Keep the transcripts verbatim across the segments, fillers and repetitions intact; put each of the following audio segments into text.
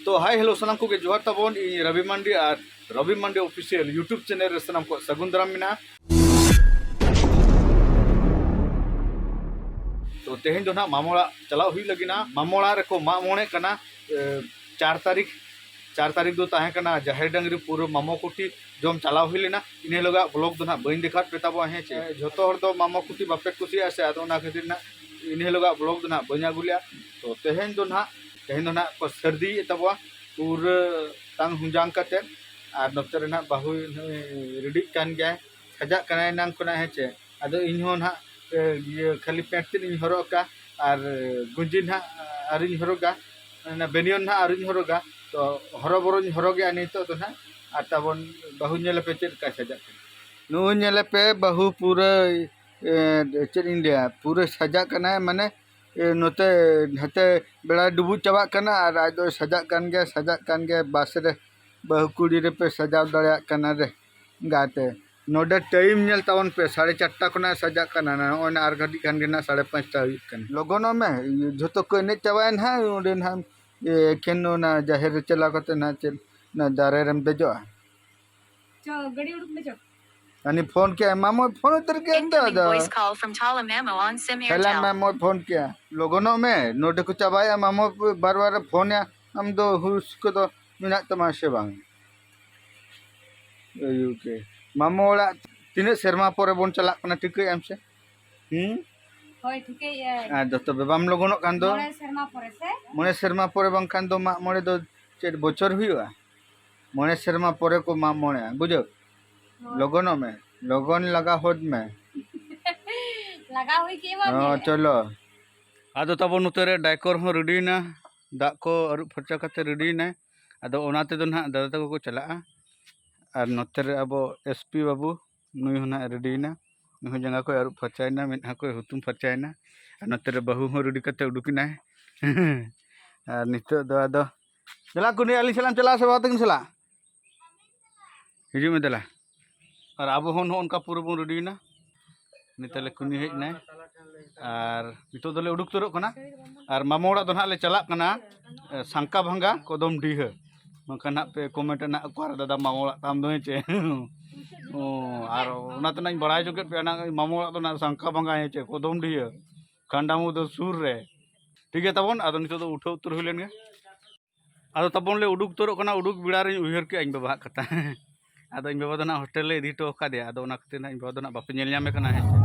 ᱛᱚ hi hello ᱥᱟᱱᱟᱢ ᱠᱚᱜᱮ ᱡᱚᱦᱟᱨ ᱛᱟᱵᱚᱱ, ᱤᱧ ᱨᱚᱵᱤ ᱢᱟᱱᱰᱤ ᱟᱨ ᱨᱚᱵᱤ ᱢᱟᱱᱰᱤ ᱚᱯᱷᱤᱥᱤᱭᱟᱞ YouTube ᱪᱮᱱᱮᱞ ᱨᱮ ᱥᱟᱱᱟᱢ ᱠᱚᱣᱟᱜ ᱥᱟᱹᱜᱩᱱ ᱫᱟᱨᱟᱢ ᱢᱮᱱᱟᱜᱼᱟ᱾ ᱛᱚ ᱛᱮᱦᱮᱧ ᱫᱚ ᱱᱟᱦᱟᱜ ᱢᱟᱢᱚ ᱚᱲᱟᱜ ᱪᱟᱞᱟᱜ ᱦᱩᱭᱩᱜ ᱞᱟᱹᱜᱤᱫ ᱱᱟ᱾ ᱢᱟᱢᱚ ᱚᱲᱟᱜ ᱨᱮᱠᱚ ᱢᱟᱜ ᱢᱚᱬᱮᱜ ᱠᱟᱱᱟ᱾ ᱮ, ᱪᱟᱨ ᱛᱟᱹᱨᱤᱠᱷ, ᱪᱟᱨ ᱛᱟᱹᱨᱤᱠᱷ ᱫᱚ ᱛᱟᱦᱮᱸ ᱠᱟᱱᱟ ᱡᱟᱦᱮᱨ ᱰᱟᱹᱝᱨᱤ ᱯᱩᱨᱟᱹ ᱢᱟᱢᱚ ᱠᱩᱴᱤ ᱡᱚᱢ ᱪᱟᱞᱟᱣ ᱦᱩᱭ ᱞᱮᱱᱟ᱾ ᱤᱱᱟᱹ ᱦᱤᱞᱳᱜᱟᱜ ᱵᱞᱚᱜ ᱫᱚ ᱱᱟᱦᱟᱜ ᱵᱟᱹᱧ ᱫᱮᱠᱷᱟᱣ ᱯᱮ ᱛᱟᱵᱚᱱᱟ, ᱦᱮᱸ ᱪᱮ? ᱡᱷᱚᱛᱚ ᱦᱚᱲ ᱫᱚ ᱢᱟᱢᱚ ᱠᱩᱴᱤ ᱵᱟᱯᱮ ᱠᱩᱥᱤᱭᱟᱜᱼᱟ ᱥᱮ, ᱟᱫᱚ ᱚᱱᱟ ᱠᱷᱟᱹᱛᱤᱨ ᱱᱟᱦᱟᱜ ᱤᱱᱟᱹ ᱦᱤᱞᱳᱜᱟᱜ ᱵᱞᱚᱜ ᱫᱚ ᱱᱟᱦᱟᱜ ᱵᱟᱹᱧ ᱟᱹᱜᱩ ᱞᱮᱜᱼᱟ᱾ ᱛᱚ ᱛᱮᱦᱮᱧ ᱫᱚ ᱱᱟᱦᱟᱜ, ᱛᱮᱦᱮᱧ ᱫᱚ ᱱᱟᱦᱟᱜ ᱠᱚ ᱥᱟᱹᱨᱫᱤᱭᱮᱫ ᱛᱟᱵᱚᱣᱟ ᱯᱩᱨᱟᱹ ᱛᱟᱝ ᱦᱩᱸᱡᱟᱝ ᱠᱟᱛᱮᱫ᱾ ᱟᱨ ᱱᱚᱛᱮ ᱨᱮ ᱱᱟᱦᱟᱜ ᱵᱟᱹᱦᱩ ᱱᱩᱭ ᱨᱮᱰᱤᱜ ᱠᱟᱱ ᱜᱮᱭᱟᱭ, ᱥᱟᱡᱟᱜ ᱠᱟᱱᱟᱭ ᱮᱱᱟᱝ ᱠᱷᱚᱱᱟᱜ, ᱦᱮᱸ ᱪᱮ? ᱟᱫᱚ ᱤᱧ ᱦᱚᱸ ᱱᱟᱦᱟᱜ, ᱮ, ᱤᱭᱟᱹ, ᱠᱷᱟᱹᱞᱤ ᱯᱮᱱᱴ ᱛᱮᱫ ᱤᱧ ᱦᱚᱨᱚᱜ ᱟᱠᱟᱫᱼᱟ, ᱟᱨ ᱜᱩᱸᱡᱤ ᱱᱟᱦᱟᱜ ᱟᱹᱣᱨᱤᱧ ᱦᱚᱨᱚᱜᱟ, ᱚᱱᱟ ᱵᱮᱱᱤᱭᱚᱱ ᱱᱟᱦᱟᱜ ᱟᱹᱣᱨᱤᱧ ᱦᱚᱨᱚᱜᱟ᱾ ᱛᱚ ᱦᱚᱨᱚᱵᱚᱨᱚᱧ ᱦᱚᱨᱚᱜᱮᱜᱼᱟ ᱱᱤᱛᱚᱜ ᱫᱚ ᱱᱟᱦᱟᱜ᱾ ᱟᱨ ᱛᱟᱵᱚᱱ ᱵᱟᱹᱦᱩ ᱧᱮᱞ ᱟᱯᱮ ᱪᱮᱫ ᱞᱮᱠᱟᱭ ᱥᱟᱡᱟᱜ ᱠᱟᱱᱟ᱾ ᱱᱩᱭ ᱧᱮᱞᱮ ᱯᱮ, ᱵᱟᱹᱦᱩ ᱯᱩᱨᱟᱹ, ᱮ, ᱪᱮᱫ ᱤᱧ ᱞᱟᱹᱭᱟ, ᱯᱩᱨᱟᱹ ᱥᱟᱡᱟᱜ ᱠᱟᱱᱟᱭ, ᱢᱟᱱᱮ, ᱮ, ᱱᱚᱛᱮ ᱦᱟᱛᱮ ᱵᱮᱲᱟᱭ ᱰᱩᱵᱩᱡ ᱪᱟᱵᱟᱜ ᱠᱟᱱᱟ ᱟᱨ ᱟᱡ ᱫᱚᱭ ᱥᱟᱡᱟᱜ ᱠᱟᱱ ᱜᱮᱭᱟ, ᱥᱟᱡᱟᱜ ᱠᱟᱱ ᱜᱮᱭᱟ᱾ ᱵᱟᱥ ᱨᱮ ᱵᱟᱹᱦᱩ ᱠᱩᱲᱤ ᱨᱮᱯᱮ ᱥᱟᱡᱟᱣ ᱫᱟᱲᱮᱭᱟᱜ ᱠᱟᱱᱟ ᱨᱮ ᱜᱟᱛᱮ᱾ ᱱᱚᱰᱮ ᱴᱟᱭᱤᱢ ᱧᱮᱞ ᱛᱟᱵᱚᱱ ᱯᱮ, ᱥᱟᱲᱮ ᱪᱟᱨᱴᱟ ᱠᱷᱚᱱᱟᱜ ᱮ ᱥᱟᱡᱟᱜ ᱠᱟᱱᱟ, ᱱᱚᱜᱼᱚᱭ ᱱᱟ ᱟᱨ ᱜᱷᱟᱹᱲᱤᱡ ᱠᱷᱟᱱ ᱜᱮ ᱱᱟᱜ ᱥᱟᱲᱮ ᱯᱟᱸᱪᱴᱟ ᱦᱩᱭᱩᱜ ᱠᱟᱱᱟ᱾ ᱞᱚᱜᱚᱱᱚᱜ ᱢᱮ, ᱤᱭᱟᱹ, ᱡᱷᱚᱛᱚ ᱠᱚ ᱮᱱᱮᱡ ᱪᱟᱵᱟᱭᱮᱱ ᱦᱟᱸᱜ, ᱚᱸᱰᱮ ᱱᱟᱜ, ᱮ, ᱮᱠᱷᱮᱱ ᱚᱱᱟ ᱡᱟᱦᱮᱨ ᱨᱮ ᱪᱟᱞᱟᱣ ᱠᱟᱛᱮ ᱱᱟᱜ ᱪᱮᱫ ᱚᱱᱟ ᱫᱟᱨᱮ ᱨᱮᱢ ᱫᱮᱡᱚᱜᱼᱟ? ᱪᱚ, ᱜᱟᱹᱰᱤ ᱩᱰᱩᱠ ᱢᱮ ᱪᱚ᱾ ᱟᱹᱱᱤ ᱯᱷᱳᱱ ᱠᱮᱜᱼᱟ, ᱢᱟᱢᱚ ᱯᱷᱳᱱ ᱩᱛᱟᱹᱨ ᱠᱮᱜᱼᱟ ᱮᱱᱛᱮ Incoming ᱟᱫᱚ᱾ Voice call from Chala Memo on SIM ᱦᱮᱞᱟ Airtel. ᱢᱟᱢᱚ ᱯᱷᱳᱱ ᱠᱮᱜᱼᱟ, ᱞᱚᱜᱚᱱᱚᱜ ᱢᱮ, ᱱᱚᱰᱮ ᱠᱚ ᱪᱟᱵᱟᱭᱟ, ᱢᱟᱢᱚ ᱵᱟᱨ ᱵᱟᱨ ᱮ ᱯᱷᱳᱱᱮᱜᱼᱟ, ᱟᱢ ᱫᱚ ᱦᱩᱥ ᱠᱚᱫᱚ ᱢᱮᱱᱟᱜ ᱛᱟᱢᱟ ᱥᱮ ᱵᱟᱝ? ᱳᱭ, ᱳᱠᱮ᱾ ᱢᱟᱢᱚ ᱚᱲᱟᱜ ᱛᱤᱱᱟᱹᱜ ᱥᱮᱨᱢᱟ ᱯᱚᱨᱮ ᱵᱚᱱ ᱪᱟᱞᱟᱜ ᱠᱟᱱᱟ, ᱴᱷᱤᱠᱟᱹᱭᱮᱫ ᱟᱢ ᱥᱮ? ᱦᱩᱸ? ᱦᱳᱭ, ᱴᱷᱤᱠᱟᱹᱭᱮᱫ ᱟᱹᱧ᱾ ᱟᱫᱚ ᱛᱚᱵᱮ ᱵᱟᱢ ᱞᱚᱜᱚᱱᱚᱜ ᱠᱷᱟᱱ ᱫᱚ? ᱢᱚᱬᱮ ᱥᱮᱨᱢᱟ ᱯᱚᱨᱮ ᱥᱮ? ᱢᱚᱬᱮ ᱥᱮᱨᱢᱟ ᱯᱚᱨᱮ ᱵᱟᱝᱠᱷᱟᱱ ᱫᱚ ᱢᱟᱜ ᱢᱚᱬᱮ ᱫᱚ ᱪᱮᱫ ᱵᱚᱪᱷᱚᱨ ᱦᱩᱭᱩᱜᱼᱟ? ᱢᱚᱬᱮ ᱥᱮᱨᱢᱟ ᱯᱚᱨᱮ ᱠᱚ ᱢᱟᱜ ᱢᱚᱬᱮᱜᱼᱟ, ᱵᱩᱡᱷᱟᱹᱣ? ᱦᱳᱭ᱾ ᱞᱚᱜᱚᱱᱚᱜ ᱢᱮ, ᱞᱚᱜᱚᱱ ᱞᱟᱜᱟ ᱦᱚᱫ ᱢᱮ᱾ ᱞᱟᱜᱟ ᱦᱩᱭ ᱠᱮᱫ ᱢᱟ ᱦᱚᱸ, ᱢᱮ᱾ ᱪᱚᱞᱚ᱾ ᱟᱫᱚ ᱛᱟᱵᱚ ᱱᱚᱛᱮ ᱨᱮ ᱰᱟᱭᱠᱚᱨ ᱦᱚᱸ ᱨᱮᱰᱤᱭᱮᱱᱟ, ᱫᱟᱜ ᱠᱚ ᱟᱹᱨᱩᱵ ᱯᱷᱟᱨᱪᱟ ᱠᱟᱛᱮ ᱨᱮᱰᱤᱭᱮᱱᱟᱭ᱾ ᱟᱫᱚ ᱚᱱᱟ ᱛᱮᱫᱚ ᱱᱟᱦᱟᱜ ᱫᱟᱫᱟ ᱛᱟᱠᱚ ᱠᱚ ᱪᱟᱞᱟᱜᱼᱟ᱾ ᱟᱨ ᱱᱚᱛᱮ ᱨᱮ ᱟᱵᱚ ᱮᱥ ᱯᱤ ᱵᱟᱹᱵᱩ, ᱱᱩᱭ ᱦᱚᱸ ᱱᱟᱦᱟᱜ ᱨᱮᱰᱤᱭᱮᱱᱟ᱾ ᱱᱩᱭ ᱦᱚᱸ ᱡᱟᱸᱜᱟ ᱠᱚᱭ ᱟᱹᱨᱩᱵ ᱯᱷᱟᱨᱪᱟᱭᱮᱱᱟ, ᱢᱮᱫᱦᱟ ᱠᱚᱭ ᱦᱩᱛᱩᱢ ᱯᱷᱟᱨᱪᱟᱭᱮᱱᱟ᱾ ᱟᱨ ᱱᱚᱛᱮ ᱨᱮ ᱵᱟᱹᱦᱩ ᱦᱚᱸ ᱨᱮᱰᱤ ᱠᱟᱛᱮ ᱩᱰᱩᱠᱮᱱᱟᱭ᱾ ᱟᱨ ᱱᱤᱛᱚᱜ ᱫᱚ ᱟᱫᱚ ᱫᱮᱞᱟ ᱠᱩᱱᱤ, ᱟᱹᱞᱤᱧ ᱥᱟᱞᱟᱜ ᱮᱢ ᱪᱟᱞᱟᱜᱼᱟ ᱥᱮ ᱵᱟᱵᱟ ᱛᱟᱹᱠᱤᱱ ᱥᱟᱞᱟᱜ? ᱦᱤᱡᱩᱜ ᱢᱮ ᱫᱮᱞᱟ᱾ ᱟᱨ ᱟᱵᱚ ᱦᱚᱸ ᱱᱚᱜᱼᱚ ᱱᱚᱝᱠᱟ ᱯᱩᱨᱟᱹ ᱵᱚᱱ ᱨᱮᱰᱤᱭᱮᱱᱟ᱾ ᱱᱤᱛᱚᱜ ᱞᱮ ᱠᱩᱱᱤ ᱦᱮᱡ ᱮᱱᱟᱭ᱾ ᱟᱨ ᱱᱤᱛᱚᱜ ᱫᱚᱞᱮ ᱩᱰᱩᱠ ᱩᱛᱟᱹᱨᱚᱜ ᱠᱟᱱᱟ᱾ ᱟᱨ ᱢᱟᱢᱚ ᱚᱲᱟᱜ ᱫᱚ ᱱᱟᱦᱟᱜ ᱞᱮ ᱪᱟᱞᱟᱜ ᱠᱟᱱᱟ, ᱮ, ᱥᱟᱝᱠᱟ ᱵᱷᱟᱝᱜᱟ ᱠᱚᱫᱚᱢ ᱰᱤᱦᱟᱹ᱾ ᱵᱟᱝᱠᱷᱟᱱ ᱱᱟᱦᱟᱜ ᱯᱮ ᱠᱚᱢᱮᱱᱴ ᱱᱟᱦᱟᱜ, "ᱚᱠᱟᱨᱮ ᱫᱟᱫᱟ ᱢᱟᱢᱚ ᱚᱲᱟᱜ ᱛᱟᱢ ᱫᱚ?" ᱦᱮᱸ ᱪᱮ᱾ ᱚ, ᱟᱨ ᱚᱱᱟᱛᱮ ᱱᱟᱦᱟᱜ ᱤᱧ ᱵᱟᱲᱟᱭ ᱦᱚᱪᱚ ᱠᱮᱫ ᱯᱮᱭᱟ ᱱᱟᱦᱟᱜ, ᱢᱟᱢᱚ ᱚᱲᱟᱜ ᱫᱚ ᱱᱟᱦᱟᱜ ᱥᱟᱝᱠᱟ ᱵᱷᱟᱝᱜᱟ, ᱦᱮᱸ ᱪᱮ, ᱠᱚᱫᱚᱢ ᱰᱤᱦᱟᱹ, ᱠᱷᱟᱱᱰᱟᱢᱩ ᱫᱚ ᱥᱩᱨ ᱨᱮ᱾ ᱴᱷᱤᱠ ᱜᱮᱭᱟ ᱛᱟᱵᱚᱱ, ᱟᱫᱚ ᱱᱤᱛᱚᱜ ᱫᱚ ᱩᱴᱷᱟᱹᱣ ᱩᱛᱟᱹᱨ ᱦᱩᱭ ᱞᱮᱱ ᱜᱮ᱾ ᱟᱫᱚ ᱛᱟᱵᱚᱱ ᱞᱮ ᱩᱰᱩᱠ ᱩᱛᱟᱹᱨᱚᱜ ᱠᱟᱱᱟ᱾ ᱩᱰᱩᱠ ᱵᱮᱲᱟ ᱨᱤᱧ ᱩᱭᱦᱟᱹᱨ ᱠᱮᱜᱼᱟ ᱤᱧ ᱵᱟᱵᱟᱣᱟᱜ ᱠᱟᱛᱷᱟ᱾ ᱟᱫᱚ ᱤᱧ ᱵᱟᱵᱟ ᱫᱚ ᱱᱟᱜ ᱦᱳᱥᱴᱮᱞ ᱞᱮ ᱤᱫᱤ ᱦᱚᱴᱚ ᱟᱠᱟᱫᱮᱭᱟ, ᱟᱫᱚ ᱚᱱᱟ ᱠᱷᱟᱹᱛᱤᱨ ᱱᱟᱜ ᱤᱧ ᱵᱟᱵᱟ ᱫᱚ ᱱᱟᱜ ᱵᱟᱯᱮ ᱧᱮᱞ ᱧᱟᱢᱮ ᱠᱟᱱᱟ, ᱦᱮᱸ ᱪᱮ᱾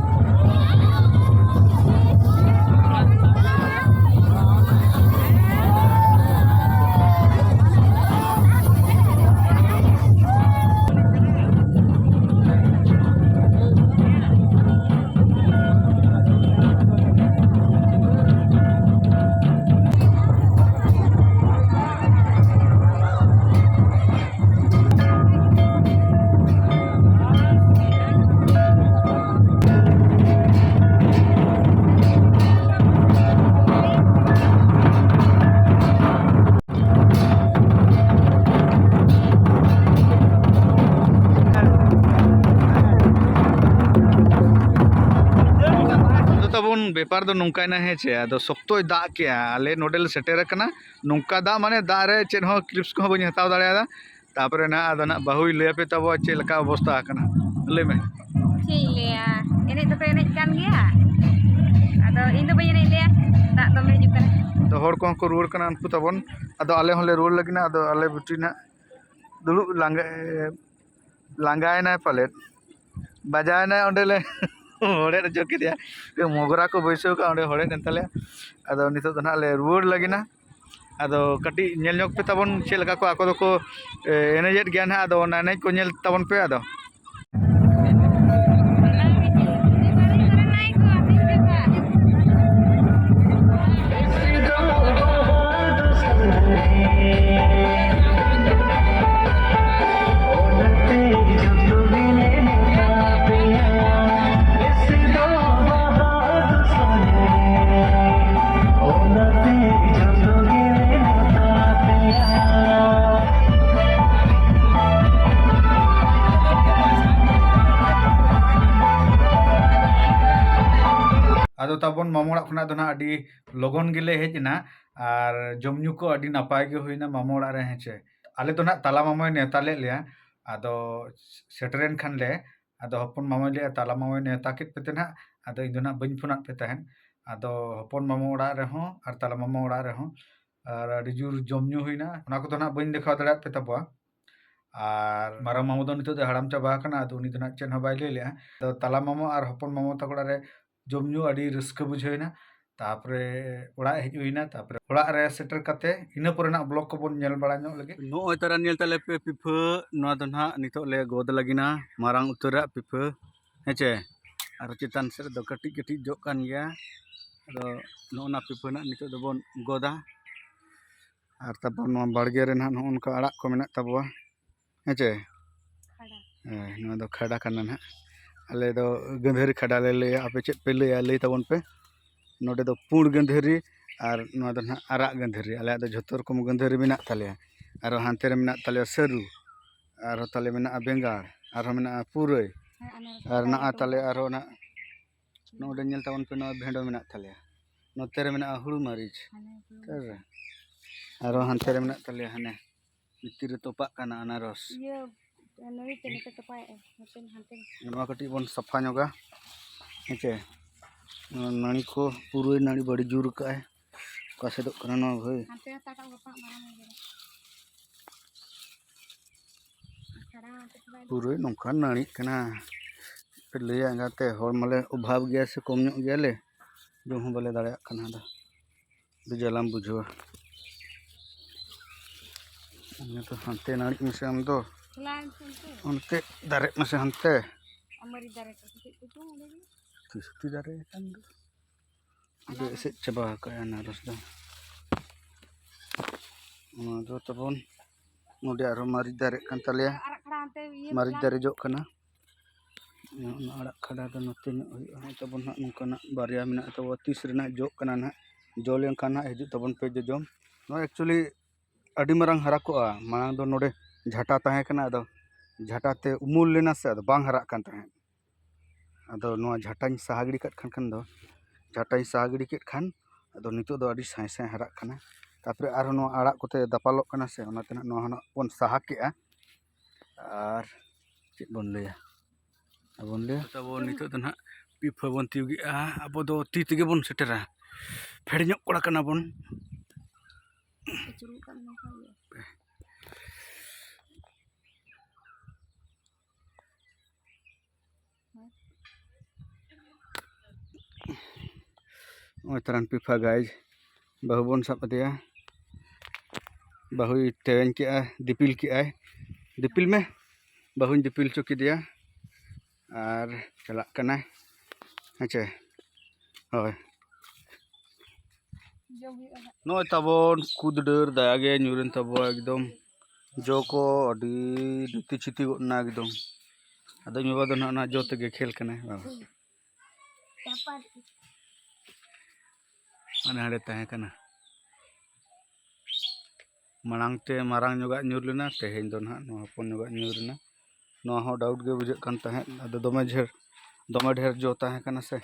ᱟᱫᱚ ᱛᱟᱵᱚᱱ ᱵᱮᱯᱟᱨ ᱫᱚ ᱱᱚᱝᱠᱟᱭᱮᱱᱟ, ᱦᱮᱸ ᱪᱮ, ᱟᱫᱚ ᱥᱚᱠᱛᱚᱭ ᱫᱟᱜ ᱠᱮᱜᱼᱟ᱾ ᱟᱞᱮ ᱱᱚᱰᱮ ᱞᱮ ᱥᱮᱴᱮᱨ ᱟᱠᱟᱱᱟ᱾ ᱱᱚᱝᱠᱟ ᱫᱟᱜ, ᱢᱟᱱᱮ, ᱫᱟᱜ ᱨᱮ ᱪᱮᱫ ᱦᱚᱸ clips ᱠᱚᱦᱚᱸ ᱵᱟᱹᱧ ᱦᱟᱛᱟᱣ ᱫᱟᱲᱮᱭᱟᱫᱟ᱾ ᱛᱟᱯᱚᱨᱮ ᱱᱟᱦᱟᱜ ᱟᱫᱚ ᱱᱟᱦᱟᱜ ᱵᱟᱹᱦᱩᱭ ᱞᱟᱹᱭ ᱟᱯᱮ ᱛᱟᱵᱚ ᱪᱮᱫ ᱞᱮᱠᱟ ᱚᱵᱚᱥᱛᱟ ᱟᱠᱟᱱᱟ, ᱞᱟᱹᱭ ᱢᱮ᱾ ᱪᱮᱫ ᱤᱧ ᱞᱟᱹᱭᱟ, ᱮᱱᱮᱡ ᱫᱚᱯᱮ ᱮᱱᱮᱡ ᱠᱟᱱ ᱜᱮᱭᱟ, ᱟᱫᱚ ᱤᱧ ᱫᱚ ᱵᱟᱹᱧ ᱮᱱᱮᱡ ᱞᱮᱭᱟ, ᱫᱟᱜ ᱫᱚᱢᱮ ᱦᱤᱡᱩᱜ ᱠᱟᱱᱟ᱾ ᱟᱫᱚ ᱦᱚᱲ ᱠᱚᱦᱚᱸ ᱠᱚ ᱨᱩᱣᱟᱹᱲ ᱠᱟᱱᱟ ᱩᱱᱠᱩ ᱛᱟᱵᱚᱱ, ᱟᱫᱚ ᱟᱞᱮ ᱦᱚᱸᱞᱮ ᱨᱩᱣᱟᱹᱲ ᱞᱟᱹᱜᱤᱫ ᱱᱟᱦᱟᱜ᱾ ᱟᱫᱚ ᱟᱞᱮ ᱵᱤᱴᱤ ᱱᱟᱦᱟᱜ ᱫᱩᱲᱩᱵ ᱞᱟᱸᱜᱟ, ᱞᱟᱸᱜᱟᱭᱮᱱᱟᱭ ᱯᱟᱞᱮᱫ, ᱵᱟᱡᱟᱣᱮᱱᱟᱭ, ᱚᱸᱰᱮ ᱞᱮ ᱦᱚᱲᱮᱫ ᱦᱚᱪᱚ ᱠᱮᱫᱮᱭᱟ᱾ ᱢᱚᱜᱽᱨᱟ ᱠᱚ ᱵᱟᱹᱭᱥᱟᱹᱣ ᱠᱟᱜᱼᱟ, ᱚᱸᱰᱮ ᱦᱚᱲᱮᱫ ᱮᱱ ᱛᱟᱞᱮᱭᱟ᱾ ᱟᱫᱚ ᱱᱤᱛᱚᱜ ᱫᱚ ᱱᱟᱦᱟᱜ ᱞᱮ ᱨᱩᱣᱟᱹᱲ ᱞᱟᱹᱜᱤᱫ ᱱᱟ᱾ ᱟᱫᱚ ᱠᱟᱹᱴᱤᱡ ᱧᱮᱞ ᱧᱚᱜ ᱯᱮ ᱛᱟᱵᱚᱱ, ᱪᱮᱫ ᱞᱮᱠᱟ ᱠᱚ ᱟᱠᱚ ᱫᱚᱠᱚ, ᱮ, ᱮᱱᱮᱡᱮᱫ ᱜᱮᱭᱟ ᱱᱟᱦᱟᱜ᱾ ᱟᱫᱚ ᱚᱱᱟ ᱮᱱᱮᱡ ᱠᱚ ᱧᱮᱞ ᱛᱟᱵᱚᱱ ᱯᱮ᱾ ᱟᱫᱚ ᱛᱟᱵᱚᱱ ᱢᱟᱢᱚ ᱚᱲᱟᱜ ᱠᱷᱚᱱᱟᱜ ᱫᱚ ᱱᱟᱦᱟᱜ ᱟᱹᱰᱤ ᱞᱚᱜᱚᱱ ᱜᱮᱞᱮ ᱦᱮᱡ ᱮᱱᱟ᱾ ᱟᱨ ᱡᱚᱢ ᱧᱩ ᱠᱚ ᱟᱹᱰᱤ ᱱᱟᱯᱟᱭ ᱜᱮ ᱦᱩᱭᱱᱟ ᱢᱟᱢᱚ ᱚᱲᱟᱜ ᱨᱮ, ᱦᱮᱸ ᱪᱮ᱾ ᱟᱞᱮ ᱫᱚ ᱱᱟᱦᱟᱜ ᱛᱟᱞᱟ ᱢᱟᱢᱚᱭ ᱱᱮᱣᱛᱟ ᱞᱮᱫ ᱞᱮᱭᱟ, ᱟᱫᱚ ᱥᱮᱴᱮᱨᱮᱱ ᱠᱷᱟᱱ ᱞᱮ, ᱟᱫᱚ ᱦᱚᱯᱚᱱ ᱢᱟᱢᱚᱭ ᱞᱟᱹᱭᱟ, "ᱛᱟᱞᱟ ᱢᱟᱢᱚᱭ ᱱᱮᱣᱛᱟ ᱠᱮᱫ ᱯᱮ ᱛᱮ ᱱᱟᱦᱟᱜ, ᱟᱫᱚ ᱤᱧ ᱫᱚ ᱱᱟᱦᱟᱜ ᱵᱟᱹᱧ ᱯᱷᱳᱱᱟᱫ ᱯᱮ ᱛᱟᱦᱮᱸᱫ᱾" ᱟᱫᱚ ᱦᱚᱯᱚᱱ ᱢᱟᱢᱚ ᱚᱲᱟᱜ ᱨᱮᱦᱚᱸ ᱟᱨ ᱛᱟᱞᱟ ᱢᱟᱢᱚ ᱚᱲᱟᱜ ᱨᱮᱦᱚᱸ ᱟᱨ ᱟᱹᱰᱤ ᱡᱳᱨ ᱡᱚᱢ ᱧᱩ ᱦᱩᱭᱱᱟ, ᱚᱱᱟ ᱠᱚᱫᱚ ᱱᱟᱦᱟᱜ ᱵᱟᱹᱧ ᱫᱮᱠᱷᱟᱣ ᱫᱟᱲᱮᱭᱟᱫ ᱯᱮ ᱛᱟᱵᱚᱣᱟ᱾ ᱟᱨ ᱢᱟᱨᱟᱝ ᱢᱟᱢᱚ ᱫᱚ ᱱᱤᱛᱚᱜ ᱫᱚ ᱦᱟᱲᱟᱢ ᱪᱟᱵᱟ ᱟᱠᱟᱱᱟ, ᱟᱫᱚ ᱩᱱᱤ ᱫᱚ ᱱᱟᱦᱟᱜ ᱪᱮᱫ ᱦᱚᱸ ᱵᱟᱭ ᱞᱟᱹᱭ ᱞᱮᱜᱼᱟ᱾ ᱟᱫᱚ ᱛᱟᱞᱟ ᱢᱟᱢᱚ ᱟᱨ ᱦᱚᱯᱚᱱ ᱢᱟᱢᱚ ᱛᱟᱠᱚ ᱚᱲᱟᱜ ᱨᱮ ᱡᱚᱢ ᱧᱩ ᱟᱹᱰᱤ ᱨᱟᱹᱥᱠᱟᱹ ᱵᱩᱡᱷᱟᱹᱣ ᱮᱱᱟ᱾ ᱛᱟᱯᱚᱨᱮ ᱚᱲᱟᱜ ᱦᱮᱡ ᱦᱩᱭᱱᱟ, ᱛᱟᱯᱚᱨᱮ ᱚᱲᱟᱜ ᱨᱮ ᱥᱮᱴᱮᱨ ᱠᱟᱛᱮ ᱤᱱᱟᱹ ᱯᱚᱨᱮ ᱱᱟᱜ ᱵᱞᱚᱜ ᱠᱚᱵᱚᱱ ᱧᱮᱞ ᱵᱟᱲᱟ ᱧᱚᱜ ᱞᱮᱜᱮ᱾ ᱱᱚᱜᱼᱚᱭ ᱛᱟᱨᱟ ᱧᱮᱞ ᱛᱟᱞᱮ ᱯᱮ ᱯᱤᱯᱷᱟᱹ, ᱱᱚᱣᱟ ᱫᱚ ᱱᱟᱦᱟᱜ ᱱᱤᱛᱚᱜ ᱞᱮ ᱜᱚᱫ ᱞᱟᱹᱜᱤᱱᱟ, ᱢᱟᱨᱟᱝ ᱩᱛᱟᱹᱨᱟᱜ ᱯᱤᱯᱷᱟᱹ, ᱦᱮᱸ ᱪᱮ᱾ ᱟᱨ ᱪᱮᱛᱟᱱ ᱥᱮᱫ ᱨᱮᱫᱚ ᱠᱟᱹᱴᱤᱡ ᱠᱟᱹᱴᱤᱡ ᱡᱚᱜ ᱠᱟᱱ ᱜᱮᱭᱟ᱾ ᱟᱫᱚ ᱱᱚᱜᱼᱚ ᱱᱟ ᱯᱤᱯᱷᱟᱹ ᱱᱟᱜ ᱱᱤᱛᱚᱜ ᱫᱚᱵᱚᱱ ᱜᱚᱫᱟ᱾ ᱟᱨ ᱛᱟᱨᱯᱚᱨ ᱱᱚᱣᱟ ᱵᱟᱲᱜᱮ ᱨᱮ ᱱᱟᱦᱟᱜ ᱱᱚᱜᱼᱚ ᱱᱚᱝᱠᱟ ᱟᱲᱟᱜ ᱠᱚ ᱢᱮᱱᱟᱜ ᱛᱟᱵᱚᱣᱟ, ᱦᱮᱸ ᱪᱮ? ᱠᱷᱟᱰᱟ᱾ ᱦᱮᱸ, ᱱᱚᱣᱟ ᱫᱚ ᱠᱷᱟᱰᱟ ᱠᱟᱱᱟ ᱱᱟᱦᱟᱜ᱾ ᱟᱞᱮ ᱫᱚ ᱜᱟᱹᱫᱷᱟᱹᱨᱤ ᱠᱷᱟᱰᱟ ᱞᱮ ᱞᱟᱹᱭᱟ, ᱟᱯᱮ ᱪᱮᱫ ᱯᱮ ᱞᱟᱹᱭᱟ ᱞᱟᱹᱭ ᱛᱟᱵᱚᱱ ᱯᱮ᱾ ᱱᱚᱰᱮ ᱫᱚ ᱯᱩᱸᱰ ᱜᱟᱹᱫᱷᱟᱹᱨᱤ ᱟᱨ ᱱᱚᱣᱟ ᱫᱚ ᱱᱟᱦᱟᱜ ᱟᱨᱟᱜ ᱜᱟᱹᱫᱷᱟᱹᱨᱤ᱾ ᱟᱞᱮᱭᱟᱜ ᱫᱚ ᱡᱷᱚᱛᱚ ᱨᱚᱠᱚᱢ ᱜᱟᱹᱫᱷᱟᱹᱨᱤ ᱢᱮᱱᱟᱜ ᱛᱟᱞᱮᱭᱟ᱾ ᱟᱨᱚ ᱦᱟᱱᱛᱮ ᱨᱮ ᱢᱮᱱᱟᱜ ᱛᱟᱞᱮᱭᱟ ᱥᱟᱹᱨᱩ, ᱟᱨᱦᱚᱸ ᱛᱟᱞᱮ ᱢᱮᱱᱟᱜᱼᱟ ᱵᱮᱸᱜᱟᱲ, ᱟᱨᱦᱚᱸ ᱢᱮᱱᱟᱜᱼᱟ ᱯᱩᱨᱟᱹᱭ, ᱦᱮᱸ, ᱟᱱᱟᱨᱚᱥ ᱟᱨ ᱠᱟᱭᱨᱟ ᱢᱮᱱᱟᱜᱼᱟ ᱠᱚ ᱛᱟᱞᱮ ᱢᱮᱱᱟᱜᱼᱟ᱾ ᱟᱨᱦᱚᱸ ᱚᱱᱟ ᱱᱚᱰᱮ ᱧᱮᱞ ᱛᱟᱵᱚᱱ ᱯᱮ, ᱱᱚᱣᱟ ᱵᱷᱮᱸᱰᱚ ᱢᱮᱱᱟᱜ ᱛᱟᱞᱮᱭᱟ᱾ ᱱᱚᱛᱮ ᱨᱮ ᱢᱮᱱᱟᱜᱼᱟ ᱦᱩᱲᱩ ᱢᱟᱹᱨᱤᱪ᱾ ᱦᱟᱱᱮ ᱦᱩᱲᱩ ᱦᱮᱸ ᱥᱮ? ᱟᱨᱚ ᱦᱟᱱᱛᱮ ᱨᱮ ᱢᱮᱱᱟᱜ ᱛᱟᱞᱮᱭᱟ, ᱦᱟᱱᱮ ᱵᱷᱤᱛᱤᱨ ᱨᱮ ᱛᱚᱯᱟᱜ ᱠᱟᱱᱟ ᱟᱱᱟᱨᱚᱥ᱾ ᱤᱭᱟᱹ, ᱱᱟᱹᱲᱤ ᱛᱮ ᱱᱚᱛᱮ ᱛᱚᱯᱟᱭᱮᱜᱼᱟᱭ, ᱱᱚᱛᱮ ᱦᱟᱱᱛᱮ᱾ ᱱᱚᱣᱟ ᱠᱟᱹᱴᱤᱡ ᱵᱚᱱ ᱥᱟᱯᱷᱟ ᱧᱚᱜᱟ, ᱦᱮᱸ ᱪᱮ? ᱱᱚᱣᱟ ᱱᱟᱹᱲᱤ ᱠᱚ, ᱯᱩᱨᱟᱹᱭ ᱱᱟᱹᱲᱤ ᱵᱟᱹᱲᱤ ᱡᱳᱨ ᱠᱟᱜᱼᱟᱭ᱾ ᱚᱠᱟ ᱥᱮᱫᱚᱜ ᱠᱟᱱᱟ ᱱᱚᱣᱟ ᱵᱷᱟᱹᱭ? ᱦᱟᱱᱛᱮ ᱦᱟᱛᱟᱴᱟᱜ ᱜᱟᱯᱟ ᱢᱟᱨᱟᱝ ᱜᱮ᱾ ᱪᱷᱟᱲᱟ ᱦᱟᱱᱛᱮ ᱪᱷᱟᱲᱟ᱾ ᱯᱩᱨᱟᱹᱭ ᱱᱚᱝᱠᱟᱱ ᱱᱟᱹᱲᱤᱜ ᱠᱟᱱᱟ, ᱪᱮᱫ ᱯᱮ ᱞᱟᱹᱭᱟ ᱮᱸᱜᱟᱛᱮ, ᱦᱚᱲ ᱢᱟᱞᱮ ᱚᱵᱷᱟᱵᱽ ᱜᱮᱭᱟ ᱥᱮ ᱠᱚᱢ ᱧᱚᱜ ᱜᱮᱭᱟᱞᱮ, ᱡᱚᱢ ᱦᱚᱸ ᱵᱟᱞᱮ ᱫᱟᱲᱮᱭᱟᱜ ᱠᱟᱱᱟ᱾ ᱟᱫᱚ ᱟᱹᱰᱤ ᱡᱟᱞᱟᱢ ᱵᱩᱡᱷᱟᱹᱣᱟ᱾ ᱚᱱᱟ ᱫᱚ ᱦᱟᱱᱛᱮ ᱱᱟᱹᱲᱤᱜ ᱢᱮᱥᱮ ᱟᱢ ᱫᱚ᱾ ᱪᱟᱞᱟᱣᱮᱱ ᱪᱚᱝ ᱛᱮ? ᱚᱱᱛᱮ ᱫᱟᱨᱮᱜ ᱢᱮᱥᱮ ᱦᱟᱱᱛᱮ᱾ ᱟᱢᱟᱨᱤ ᱫᱟᱨᱮ ᱠᱚ ᱪᱮᱫ ᱠᱚᱪᱚᱝ ᱚᱸᱰᱮ ᱜᱮ᱾ ᱠᱤᱥᱛᱤ ᱫᱟᱨᱮ ᱠᱟᱱ ᱫᱚ᱾ ᱟᱫᱚ ᱟᱱᱟᱨᱚᱥ᱾ ᱮᱥᱮᱫ ᱪᱟᱵᱟ ᱟᱠᱟᱫᱼᱟ ᱟᱱᱟᱨᱚᱥ ᱫᱚ᱾ ᱱᱚᱣᱟ ᱫᱚ ᱛᱟᱵᱚᱱ ᱱᱚᱰᱮ ᱟᱨᱦᱚᱸ ᱢᱟᱹᱨᱤᱪ ᱫᱟᱨᱮᱜ ᱠᱟᱱ ᱛᱟᱞᱮᱭᱟ᱾ ᱟᱨᱟᱜ ᱠᱷᱟᱲᱟ ᱦᱟᱱᱛᱮ ᱤᱭᱟᱹ ᱢᱟᱹᱨᱤᱪ ᱠᱷᱟᱲᱟ᱾ ᱫᱟᱨᱮ ᱡᱚᱜ ᱠᱟᱱᱟ᱾ ᱚᱱᱟ ᱟᱲᱟᱜ ᱠᱷᱟᱰᱟ ᱫᱚ ᱱᱚᱛᱮ ᱧᱚᱜ ᱦᱩᱭᱩᱜᱼᱟ᱾ ᱱᱚᱜᱼᱚᱭ ᱛᱟᱵᱚᱱ ᱦᱟᱸᱜ ᱱᱚᱝᱠᱟᱱᱟᱜ ᱵᱟᱨᱭᱟ ᱢᱮᱱᱟᱜ ᱛᱟᱵᱚᱱᱟ, ᱛᱤᱥ ᱨᱮᱱᱟᱜ ᱡᱚᱜ ᱠᱟᱱᱟ ᱱᱟᱦᱟᱜ᱾ ᱡᱚ ᱞᱮᱱᱠᱷᱟᱱ ᱦᱟᱸᱜ ᱦᱤᱡᱩᱜ ᱛᱟᱵᱚᱱ ᱯᱮ ᱡᱚᱡᱚᱢ᱾ ᱱᱚᱣᱟ actually ᱟᱹᱰᱤ ᱢᱟᱨᱟᱝ ᱦᱟᱨᱟ ᱠᱚᱜᱼᱟ᱾ ᱢᱟᱲᱟᱝ ᱫᱚ ᱱᱚᱰᱮ ᱡᱷᱟᱴᱟ ᱛᱟᱦᱮᱸ ᱠᱟᱱᱟ, ᱟᱫᱚ ᱡᱷᱟᱴᱟ ᱛᱮ ᱩᱢᱩᱞ ᱞᱮᱱᱟ ᱥᱮ, ᱟᱫᱚ ᱵᱟᱝ ᱦᱟᱨᱟᱜ ᱠᱟᱱ ᱛᱟᱦᱮᱸᱫ᱾ ᱟᱫᱚ ᱱᱚᱣᱟ ᱡᱷᱟᱴᱟᱧ ᱥᱟᱦᱟ ᱜᱤᱰᱤ ᱠᱟᱜ ᱠᱷᱟᱱ, ᱠᱷᱟᱱ ᱫᱚ ᱡᱷᱟᱴᱟᱧ ᱥᱟᱦᱟ ᱜᱤᱰᱤ ᱠᱮᱫ ᱠᱷᱟᱱ, ᱟᱫᱚ ᱱᱤᱛᱚᱜ ᱫᱚ ᱟᱹᱰᱤ ᱥᱟᱸᱭ ᱥᱟᱸᱭ ᱦᱟᱨᱟᱜ ᱠᱟᱱᱟ᱾ ᱛᱟᱨᱯᱚᱨᱮ ᱟᱨᱦᱚᱸ ᱱᱚᱣᱟ ᱟᱲᱟᱜ ᱠᱚᱛᱮ ᱫᱟᱯᱟᱞᱚᱜ ᱠᱟᱱᱟ ᱥᱮ, ᱚᱱᱟᱛᱮ ᱱᱟᱦᱟᱜ ᱱᱚᱣᱟ ᱦᱚᱸ ᱱᱟᱦᱟᱜ ᱵᱚᱱ ᱥᱟᱦᱟ ᱠᱮᱜᱼᱟ᱾ ᱟᱨ ᱪᱮᱫ ᱵᱚᱱ ᱞᱟᱹᱭᱟ, ᱟᱵᱚᱱ ᱞᱟᱹᱭᱟ ᱛᱟᱵᱚᱱ ᱱᱤᱛᱚᱜ ᱫᱚ ᱱᱟᱦᱟᱜ ᱯᱤᱯᱷᱟᱹ ᱵᱚᱱ ᱛᱤᱭᱩᱜᱮᱜᱼᱟ᱾ ᱟᱵᱚ ᱫᱚ ᱛᱤ ᱛᱮᱜᱮ ᱵᱚᱱ ᱥᱮᱴᱮᱨᱟ, ᱯᱷᱮᱰ ᱧᱚᱜ ᱠᱚᱲᱟ ᱠᱟᱱᱟ ᱵᱚᱱ᱾ ᱱᱚᱜᱼᱚᱭ ᱛᱟᱨᱟᱱ ᱯᱤᱯᱷᱟ ᱜᱟᱭ, ᱵᱟᱹᱦᱩ ᱵᱚᱱ ᱥᱟᱵ ᱟᱫᱮᱭᱟ᱾ ᱵᱟᱹᱦᱩᱭ ᱛᱮᱣᱮᱧ ᱠᱮᱜᱼᱟ, ᱫᱤᱯᱤᱞ ᱠᱮᱜᱼᱟᱭ᱾ ᱫᱤᱯᱤᱞ ᱢᱮ, ᱵᱟᱹᱦᱩᱧ ᱫᱤᱯᱤᱞ ᱦᱚᱪᱚ ᱠᱮᱫᱮᱭᱟ᱾ ᱟᱨ ᱪᱟᱞᱟᱜ ᱠᱟᱱᱟᱭ, ᱦᱮᱸ ᱪᱮ? ᱦᱳᱭ᱾ ᱱᱚᱜᱼᱚᱭ ᱛᱟᱵᱚᱱ ᱠᱩᱫ ᱰᱟᱹᱨ ᱫᱟᱭᱟ ᱜᱮ ᱧᱩᱨᱮᱱ ᱛᱟᱵᱚᱣᱟ ᱮᱠᱫᱚᱢ᱾ ᱡᱚ ᱠᱚ ᱟᱹᱰᱤ ᱞᱩᱛᱤ ᱪᱷᱤᱛᱤ ᱜᱚᱫ ᱮᱱᱟ ᱮᱠᱫᱚᱢ᱾ ᱟᱫᱚ ᱤᱧ ᱵᱟᱵᱟ ᱫᱚ ᱱᱟᱦᱟᱜ ᱚᱱᱟ ᱡᱚ ᱛᱮᱜᱮ ᱠᱷᱮᱞ ᱠᱟᱱᱟᱭ, ᱵᱟᱵᱟ᱾ ᱦᱟᱱᱮ ᱦᱟᱸᱰᱮ ᱛᱟᱦᱮᱸ ᱠᱟᱱᱟ᱾ ᱢᱟᱲᱟᱝ ᱛᱮ ᱢᱟᱨᱟᱝ ᱧᱚᱜᱟᱜ ᱧᱩᱨ ᱞᱮᱱᱟ, ᱛᱮᱦᱮᱧ ᱫᱚ ᱱᱟᱦᱟᱜ ᱱᱚᱣᱟ ᱦᱚᱯᱚᱱ ᱧᱚᱜᱟᱜ ᱧᱩᱨ ᱮᱱᱟ᱾ ᱱᱚᱣᱟ ᱦᱚᱸ ᱰᱟᱣᱩᱴ ᱜᱮ ᱵᱩᱡᱷᱟᱹᱜ ᱠᱟᱱ ᱛᱟᱦᱮᱸᱫ, ᱟᱫᱚ ᱫᱚᱢᱮ ᱰᱷᱮᱨ, ᱫᱚᱢᱮ ᱰᱷᱮᱨ ᱡᱚ ᱛᱟᱦᱮᱸ ᱠᱟᱱᱟ ᱥᱮ,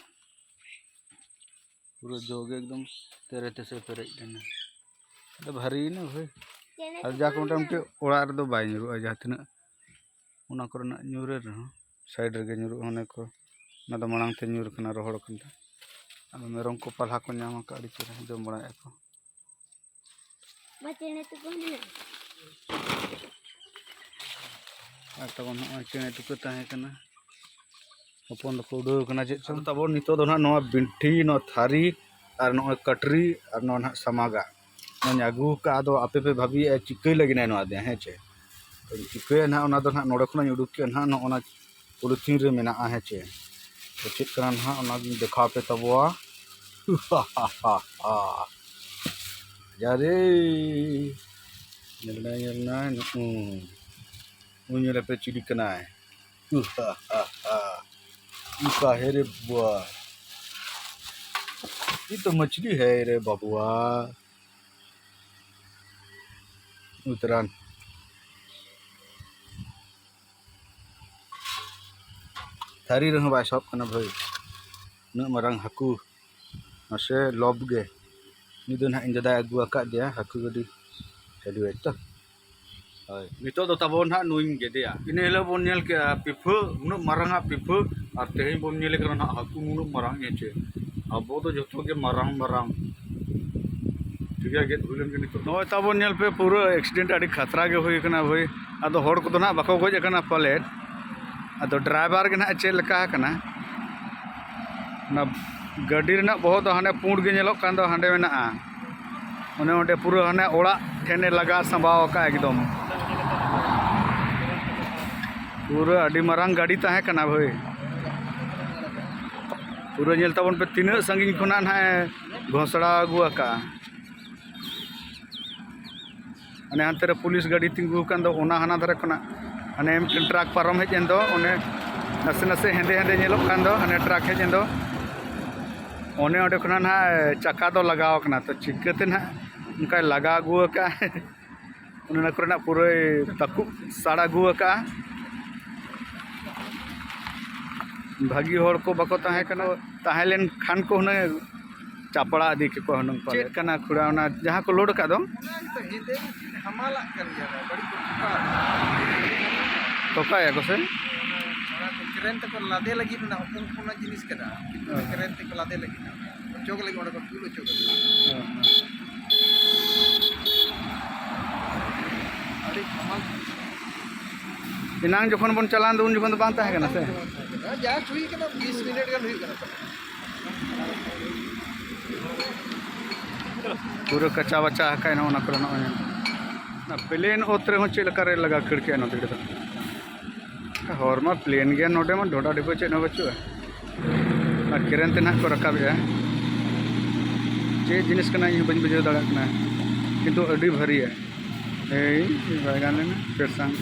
ᱯᱩᱨᱟᱹ ᱡᱚ ᱜᱮ ᱮᱠᱫᱚᱢ ᱛᱮᱨᱮ ᱛᱮᱥᱮ ᱯᱮᱨᱮᱡ ᱞᱮᱱᱟ᱾ ᱟᱫᱚ ᱵᱷᱟᱨᱤᱭᱮᱱᱟ ᱵᱷᱟᱹᱭ᱾ ᱟᱨ ᱡᱟᱠ ᱢᱚᱴᱟᱢᱩᱴᱤ ᱚᱲᱟᱜ ᱨᱮᱫᱚ ᱵᱟᱭ ᱧᱩᱨᱩᱜᱼᱟ, ᱡᱟᱦᱟᱸ ᱛᱤᱱᱟᱹᱜ ᱚᱱᱟ ᱠᱚᱨᱮᱱᱟᱜ ᱧᱩᱨᱮ ᱨᱮᱦᱚᱸ ᱥᱟᱭᱤᱰ ᱨᱮᱜᱮ ᱧᱩᱨᱩᱜᱼᱟ᱾ ᱚᱱᱮ ᱠᱚ, ᱚᱱᱟ ᱫᱚ ᱢᱟᱲᱟᱝ ᱛᱮ ᱧᱩᱨ ᱠᱟᱱᱟ, ᱨᱚᱦᱚᱲ ᱠᱟᱱ ᱛᱮ᱾ ᱟᱫᱚ ᱢᱮᱨᱚᱢ ᱠᱚ ᱯᱟᱞᱦᱟ ᱠᱚ ᱧᱟᱢ ᱟᱠᱟᱫ, ᱟᱹᱰᱤ ᱪᱮᱦᱨᱟ ᱡᱚᱢ ᱵᱟᱲᱟᱭᱮᱫᱼᱟ ᱠᱚ᱾ ᱢᱟ ᱪᱮᱬᱮ ᱛᱩᱠᱟᱹ ᱢᱮᱱᱟᱜᱼᱟ᱾ ᱟᱨ ᱛᱟᱵᱚᱱ ᱱᱚᱜᱼᱚᱭ ᱪᱮᱬᱮ ᱛᱩᱠᱟᱹ ᱛᱟᱦᱮᱸ ᱠᱟᱱᱟ, ᱦᱚᱯᱚᱱ ᱫᱚᱠᱚ ᱩᱰᱟᱹᱣ ᱠᱟᱱᱟ ᱪᱮᱫ ᱪᱚᱝ᱾ ᱟᱫᱚ ᱛᱟᱵᱚᱱ ᱱᱤᱛᱚᱜ ᱫᱚ ᱱᱟᱦᱟᱜ ᱱᱚᱣᱟ ᱵᱤᱱᱴᱷᱤ, ᱱᱚᱣᱟ ᱛᱷᱟᱹᱨᱤ ᱟᱨ ᱱᱚᱜᱼᱚᱭ ᱠᱟᱴᱨᱤ ᱟᱨ ᱱᱚᱣᱟ ᱱᱟᱦᱟᱜ ᱥᱟᱢᱟᱜᱟᱜ ᱱᱚᱣᱟᱧ ᱟᱹᱜᱩ ᱟᱠᱟᱫ᱾ ᱟᱫᱚ ᱟᱯᱮ ᱯᱮ ᱵᱷᱟᱹᱵᱤᱭᱮᱫᱼᱟ ᱪᱤᱠᱟᱹᱭ ᱞᱟᱹᱜᱤᱫ ᱱᱚᱣᱟ ᱫᱚ, ᱦᱮᱸ ᱪᱮ? ᱪᱤᱠᱟᱹᱭᱟ ᱱᱟᱦᱟᱜ, ᱚᱱᱟ ᱫᱚ ᱱᱟᱦᱟᱜ ᱱᱚᱰᱮ ᱠᱷᱚᱱᱟᱜ ᱤᱧ ᱩᱰᱩᱠ ᱠᱮᱫᱼᱟ ᱱᱟᱦᱟᱜ, ᱱᱚᱜᱼᱚ ᱱᱟ ᱯᱚᱞᱤᱛᱷᱤᱱ ᱨᱮ ᱢᱮᱱᱟᱜᱼᱟ, ᱦᱮᱸ ᱪᱮ? ᱛᱚ ᱪᱮᱫ ᱠᱟᱱᱟ ᱱᱟᱦᱟᱜ, ᱚᱱᱟᱜᱤᱧ ᱫᱮᱠᱷᱟᱣ ᱟᱯᱮ ᱛᱟᱵᱚᱣᱟ᱾ ᱡᱟᱨᱮ, ᱧᱮᱞ ᱱᱟᱭ, ᱧᱮᱞ ᱱᱟᱭ, ᱱᱩᱜᱼᱩ᱾ ᱩᱱᱤ ᱧᱮᱞᱮᱯᱮ ᱪᱤᱞᱤ ᱠᱟᱱᱟᱭ᱾ ᱩᱦᱟ, ᱦᱟ, ᱦᱟ᱾ ᱩᱠᱟ ᱦᱮ ᱨᱮ ᱵᱩᱟ᱾ ᱤ ᱛᱚ ᱢᱟᱪᱷᱞᱤ ᱦᱮ ᱨᱮ ᱵᱟᱵᱩᱟ᱾ ᱩᱛᱨᱟᱱ᱾ ᱛᱷᱟᱹᱨᱤ ᱨᱮᱦᱚᱸ ᱵᱟᱭ ᱥᱟᱵ ᱠᱟᱱᱟ ᱵᱷᱟᱹᱭ᱾ ᱩᱱᱟᱹᱜ ᱢᱟᱨᱟᱝ ᱦᱟᱹᱠᱩ᱾ ᱢᱟᱥᱮ ᱞᱚᱵ ᱜᱮ᱾ ᱱᱩᱭ ᱫᱚ ᱱᱟᱦᱟᱜ ᱤᱧ ᱫᱟᱫᱟᱭ ᱟᱹᱜᱩ ᱟᱠᱟᱫᱮᱭᱟ ᱦᱟᱹᱠᱩ ᱜᱟᱹᱰᱤ ᱦᱮᱰᱣᱮᱴ ᱛᱚ᱾ ᱦᱳᱭ, ᱱᱤᱛᱚᱜ ᱫᱚ ᱛᱟᱵᱚᱱ ᱱᱟᱦᱟᱜ ᱱᱩᱭᱤᱧ ᱜᱮᱫᱮᱭᱟ᱾ ᱤᱱᱟᱹ ᱦᱤᱞᱳᱜ ᱵᱚᱱ ᱧᱮᱞ ᱠᱮᱜᱼᱟ ᱯᱤᱯᱷᱟᱹ, ᱩᱱᱟᱹᱜ ᱢᱟᱨᱟᱝ ᱟᱜ ᱯᱤᱯᱷᱟᱹ, ᱟᱨ ᱛᱮᱦᱮᱧ ᱵᱚᱱ ᱧᱮᱞᱮ ᱠᱟᱱᱟ ᱱᱟᱦᱟᱜ ᱦᱟᱹᱠᱩ ᱱᱩᱱᱟᱹᱜ ᱢᱟᱨᱟᱝ᱾ ᱦᱮᱸ ᱪᱮ, ᱟᱵᱚ ᱫᱚ ᱡᱚᱛᱚ ᱜᱮ ᱢᱟᱨᱟᱝ ᱢᱟᱨᱟᱝ᱾ ᱴᱷᱤᱠ ᱜᱮᱭᱟ, ᱜᱮᱫ ᱦᱩᱭ ᱞᱮᱱ ᱜᱮ ᱱᱤᱛᱚᱜ᱾ ᱱᱚᱜᱼᱚᱭ ᱛᱟᱵᱚᱱ ᱧᱮᱞ ᱯᱮ, ᱯᱩᱨᱟᱹ ᱮᱠᱥᱤᱰᱮᱱᱴ ᱟᱹᱰᱤ ᱠᱷᱟᱛᱨᱟ ᱜᱮ ᱦᱩᱭ ᱠᱟᱱᱟ ᱵᱷᱟᱹᱭ᱾ ᱟᱫᱚ ᱦᱚᱲ ᱠᱚᱫᱚ ᱱᱟᱦᱟᱜ ᱵᱟᱠᱚ ᱜᱚᱡ ᱟᱠᱟᱱᱟ ᱯᱟᱞᱮᱫ, ᱟᱫᱚ ᱰᱨᱟᱭᱵᱷᱟᱨ ᱜᱮ ᱱᱟᱦᱟᱜ ᱪᱮᱫ ᱞᱮᱠᱟ ᱟᱠᱟᱱᱟ᱾ ᱚᱱᱟ ᱜᱟᱹᱰᱤ ᱨᱮᱱᱟᱜ ᱵᱚᱦᱚᱜ ᱫᱚ ᱦᱟᱸᱰᱮ ᱯᱩᱸᱰ ᱜᱮ ᱧᱮᱞᱚᱜ ᱠᱟᱱ ᱫᱚ, ᱦᱟᱸᱰᱮ ᱢᱮᱱᱟᱜᱼᱟ᱾ ᱚᱱᱮ ᱚᱸᱰᱮ ᱯᱩᱨᱟᱹ ᱦᱟᱱᱮ ᱚᱲᱟᱜ ᱴᱷᱮᱱᱮ ᱞᱟᱜᱟ ᱥᱟᱢᱵᱟᱣ ᱟᱠᱟᱫᱼᱟ ᱮᱠᱫᱚᱢ᱾ ᱯᱩᱨᱟᱹ ᱟᱹᱰᱤ ᱢᱟᱨᱟᱝ ᱜᱟᱹᱰᱤ ᱛᱟᱦᱮᱸ ᱠᱟᱱᱟ ᱵᱷᱟᱹᱭ᱾ ᱯᱩᱨᱟᱹ ᱧᱮᱞ ᱛᱟᱵᱚᱱ ᱯᱮ ᱛᱤᱱᱟᱹᱜ ᱥᱟᱺᱜᱤᱧ ᱠᱷᱚᱱᱟᱜ ᱱᱟᱦᱟᱜ ᱮ ᱜᱷᱚᱥᱲᱟ ᱟᱹᱜᱩ ᱟᱠᱟᱫᱼᱟ᱾ ᱦᱟᱱᱮ ᱦᱟᱱᱛᱮ ᱨᱮ ᱯᱩᱞᱤᱥ ᱜᱟᱹᱰᱤ ᱛᱤᱸᱜᱩ ᱟᱠᱟᱱ ᱫᱚ, ᱚᱱᱟ ᱦᱟᱱᱟ ᱫᱷᱟᱨᱮ ᱠᱷᱚᱱᱟᱜ ᱦᱟᱱᱮ ᱢᱤᱫᱴᱮᱱ ᱴᱨᱟᱠ ᱯᱟᱨᱚᱢ ᱦᱮᱡ ᱮᱱ ᱫᱚ, ᱚᱱᱮ ᱱᱟᱥᱮ ᱱᱟᱥᱮ ᱦᱮᱸᱫᱮ ᱦᱮᱸᱫᱮ ᱧᱮᱞᱚᱜ ᱠᱟᱱ ᱫᱚ, ᱦᱟᱱᱮ ᱴᱨᱟᱠ ᱦᱮᱡ ᱮᱱ ᱫᱚ, ᱚᱱᱮ ᱚᱸᱰᱮ ᱠᱷᱚᱱᱟᱜ ᱱᱟᱦᱟᱜ ᱪᱟᱠᱟ ᱫᱚ ᱞᱟᱜᱟᱣ ᱠᱟᱱᱟ᱾ ᱛᱚ ᱪᱤᱠᱟᱹᱛᱮ ᱱᱟᱦᱟᱜ ᱚᱱᱠᱟᱭ ᱞᱟᱜᱟ ᱟᱹᱜᱩ ᱟᱠᱟᱫᱼᱟ? ᱚᱱᱮ ᱚᱱᱟ ᱠᱚᱨᱮᱱᱟᱜ ᱯᱩᱨᱟᱹᱭ ᱛᱟᱹᱠᱩᱵ ᱥᱟᱲ ᱟᱹᱜᱩ ᱟᱠᱟᱫᱼᱟ᱾ ᱵᱷᱟᱹᱜᱤ ᱦᱚᱲ ᱠᱚ ᱵᱟᱠᱚ ᱛᱟᱦᱮᱸ ᱠᱟᱱᱟ, ᱛᱟᱦᱮᱸ ᱞᱮᱱ ᱠᱷᱟᱱ ᱠᱚ ᱦᱩᱱᱟᱹᱝ ᱪᱟᱯᱲᱟ ᱤᱫᱤ ᱠᱮᱠᱚᱣᱟ ᱦᱩᱱᱟᱹᱝ ᱯᱟᱞᱮ᱾ ᱪᱮᱫ ᱠᱟᱱᱟ ᱠᱷᱩᱲᱟ ᱚᱱᱟ ᱡᱟᱦᱟᱸ ᱠᱚ ᱞᱳᱰ ᱟᱠᱟᱫ ᱫᱚ? ᱚᱱᱟ ᱜᱮᱛᱚ ᱦᱮᱸᱫᱮ ᱫᱚ ᱪᱮᱫ ᱦᱟᱢᱟᱞᱟᱜ ᱠᱟᱱ ᱜᱮᱭᱟ, ᱚᱱᱟ ᱵᱟᱹᱲᱤᱡ ᱠᱚ ᱴᱷᱚᱠᱟᱣ᱾ ᱴᱷᱚᱠᱟᱭᱟ ᱠᱚ ᱥᱮ? ᱚᱱᱟ, ᱚᱱᱟ ᱠᱚ ᱠᱨᱮᱱ ᱛᱮᱠᱚ ᱞᱟᱫᱮ ᱞᱟᱹᱜᱤᱫ, ᱚᱱᱟ ᱦᱚᱯᱚᱱ ᱦᱚᱯᱚᱱᱟᱜ ᱡᱤᱱᱤᱥ ᱠᱟᱱᱟ, ᱠᱤᱱᱛᱩ ᱦᱮᱸ᱾ ᱠᱨᱮᱱ ᱛᱮᱠᱚ ᱞᱟᱫᱮ ᱞᱟᱹᱜᱤᱫ, ᱚᱪᱚᱜ ᱞᱟᱹᱜᱤᱫ ᱚᱸᱰᱮ ᱠᱚ ᱛᱩᱞ ᱚᱪᱚ ᱠᱟᱫᱟ᱾ ᱦᱮᱸ, ᱦᱮᱸ᱾ ᱟᱹᱰᱤ ᱦᱟᱢᱟᱞ᱾ ᱮᱱᱟᱝ ᱡᱚᱠᱷᱚᱱ ᱵᱚᱱ ᱪᱟᱞᱟᱣᱮᱱ ᱫᱚ, ᱩᱱ ᱡᱚᱠᱷᱚᱱ ᱫᱚ ᱵᱟᱝ ᱛᱟᱦᱮᱸ ᱠᱟᱱᱟ ᱥᱮ? ᱡᱟ ᱦᱩᱭ ᱠᱟᱱᱟ, ᱵᱤᱥ ᱢᱤᱱᱤᱴ ᱜᱟᱱ ᱦᱩᱭᱩᱜ ᱠᱟᱱᱟ᱾ ᱯᱩᱨᱟᱹ ᱠᱟᱪᱟ ᱵᱟᱪᱟ ᱟᱠᱟᱱ ᱚᱱᱟ ᱠᱚᱨᱮ, ᱱᱚᱜᱼᱚᱭ ᱚᱱᱟ ᱯᱞᱮᱱ ᱚᱛ ᱨᱮᱦᱚᱸ ᱪᱮᱫ ᱞᱮᱠᱟ ᱨᱮ ᱞᱟᱜᱟ ᱠᱷᱟᱹᱲ ᱠᱮᱜᱼᱟ ᱱᱚᱛᱮ ᱨᱮᱫᱚ᱾ ᱦᱚᱨ ᱢᱟ ᱯᱞᱮᱱ ᱜᱮᱭᱟ, ᱱᱚᱰᱮ ᱢᱟ ᱰᱷᱚᱰᱟ ᱰᱷᱤᱯᱟᱹ ᱪᱮᱫ ᱦᱚᱸ ᱵᱟᱹᱪᱩᱜᱼᱟ᱾ ᱚᱱᱟ ᱠᱨᱮᱱ ᱛᱮ ᱱᱟᱦᱟᱜ ᱠᱚ ᱨᱟᱠᱟᱵᱮᱜᱼᱟ᱾ ᱪᱮᱫ ᱡᱤᱱᱤᱥ ᱠᱟᱱᱟ ᱤᱧ ᱦᱚᱸ ᱵᱟᱹᱧ ᱵᱩᱡᱷᱟᱹᱣ ᱫᱟᱲᱮᱭᱟᱜ ᱠᱟᱱᱟ, ᱠᱤᱱᱛᱩ ᱟᱹᱰᱤ ᱵᱷᱟᱹᱨᱤᱭᱟ᱾ ᱮᱭ ᱵᱟᱭ ᱜᱟᱱ ᱞᱮᱱᱟ, ᱯᱮᱲᱥᱟᱝ᱾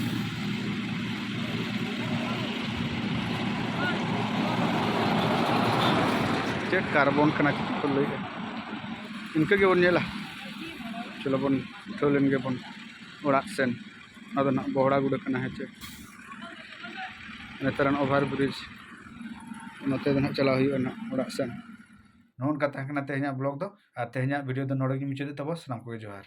ᱪᱮᱫ ᱠᱟᱨᱵᱚᱱ ᱠᱟᱱᱟ ᱪᱮᱫ ᱠᱚ ᱞᱟᱹᱭᱮᱫᱼᱟ, ᱤᱱᱠᱟᱹ ᱜᱮᱵᱚᱱ ᱧᱮᱞᱟ᱾ ᱪᱚᱞᱚ ᱵᱚᱱ ᱩᱴᱷᱟᱹᱣ ᱞᱮᱱ ᱜᱮᱵᱚᱱ ᱚᱲᱟᱜ ᱥᱮᱱ᱾ ᱚᱱᱟ ᱫᱚ ᱱᱟᱦᱟᱜ ᱵᱚᱦᱲᱟ ᱜᱩᱰᱟᱹ ᱠᱟᱱᱟ, ᱦᱮᱸ ᱪᱮ? ᱱᱮᱛᱟᱨᱟᱱ ᱚᱵᱷᱟᱨ ᱵᱨᱤᱡᱽ, ᱱᱚᱛᱮ ᱫᱚ ᱱᱟᱦᱟᱜ ᱪᱟᱞᱟᱣ ᱦᱩᱭᱩᱜᱼᱟ ᱱᱟᱦᱟᱜ ᱚᱲᱟᱜ ᱥᱮᱱ᱾ ᱱᱚᱜᱼᱚ ᱱᱚᱝᱠᱟ ᱛᱟᱦᱮᱸ ᱠᱟᱱᱟ ᱛᱮᱦᱮᱧᱟᱜ ᱵᱞᱚᱜ ᱫᱚ᱾ ᱟᱨ ᱛᱮᱦᱮᱧᱟᱜ ᱵᱷᱤᱰᱤᱭᱳ ᱫᱚ ᱱᱚᱰᱮ ᱜᱤᱧ ᱢᱩᱪᱟᱹᱫᱮᱫ ᱛᱟᱵᱚᱱᱟ᱾ ᱥᱟᱱᱟᱢ ᱠᱚᱜᱮ ᱡᱚᱦᱟᱨ᱾